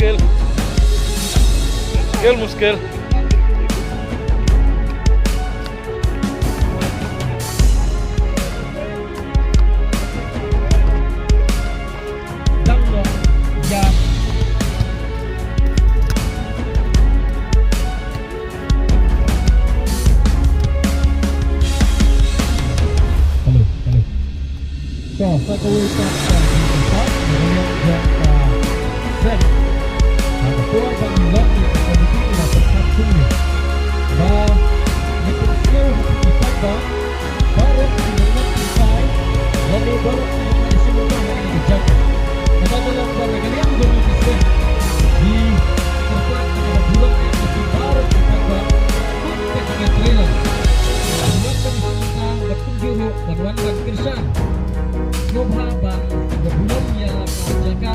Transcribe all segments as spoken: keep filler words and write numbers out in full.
Muskil, muskil. Dang lo, ya. Hello, hello. To, sa kawei pat, uh, pat, uh, Sam. Uh, ka por ba ngi long ïa ka komiti, ngi la pyrkhat shuh ïa ba ngi pynskhem ïa ki paidbah baroh ki nongmihkhmat, lane baroh ki nongmihkhmat sha kane ka jaka. Kata ka long ba na ka liang jong ngi ki Sam, ngi kyrpad ïa ka burom ïa ki baroh ki paidbah kum ka jingïatreilang. Burom ka dei shisha bad kumjuh ruh ban wan ban kyrshan. Sngewbha ban ïa burom ïa la ka jaka,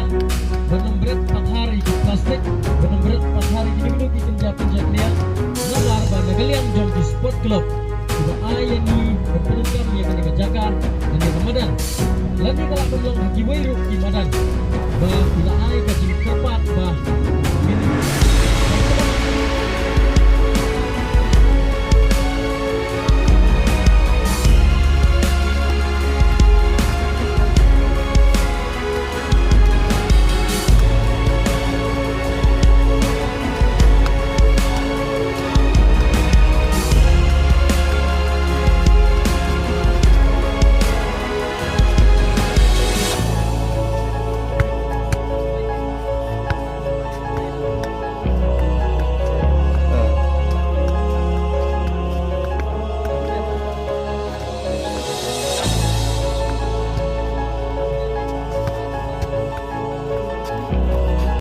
ban ym bret pathar ïa ki plastik, ban ym bret pathar ïa kino kino ki kynja kynja khlieh. Namar ba na ka liang jong ki sport club kiba ai ïa ngi ban pyndonkam ïa kane ka jaka, kane ka madan, lane ka lah ban long ha kiwei ruh ki madan ba ki la ai ka jingkyrpad ba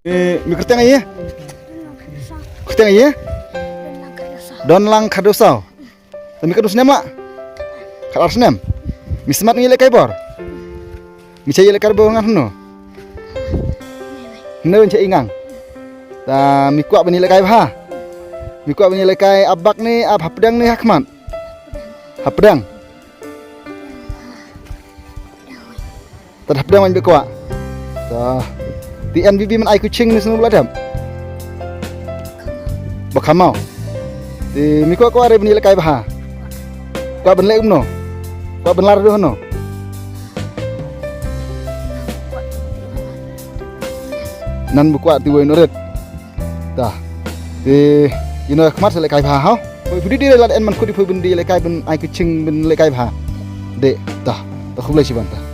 Mi, mi kyrteng aïu? Kyrteng aïu? Don Lang Khardosaw. Te mi katno snem la? Khatar snem. Mi smat ngi lehkai bor? Mi cha ïalehkai bor ngan hano? Hano cha i ngang. Te mi kwah ban ïalehkai bha? Mi kwah ban ïalehkai ap bak ne ap hapdeng ne hakhmat? Hapdeng. Tad hapdeng man ba kwah. Ta. Te N B B man ai coaching ne sngewbha la dep. Ba khamau. Te mi kwah kwah re ban ïalehkai bha. Kwah ban leh kumno? Kwah ban lar do hano? Nan ba kwah te wei no ret. Ta. Te ino khmat sa lehkai bha ha. Poi pudi di lad en man khudi poi ban di lehkai ban ai coaching ban lehkai bha. De ta. Ta khublei shibun ta.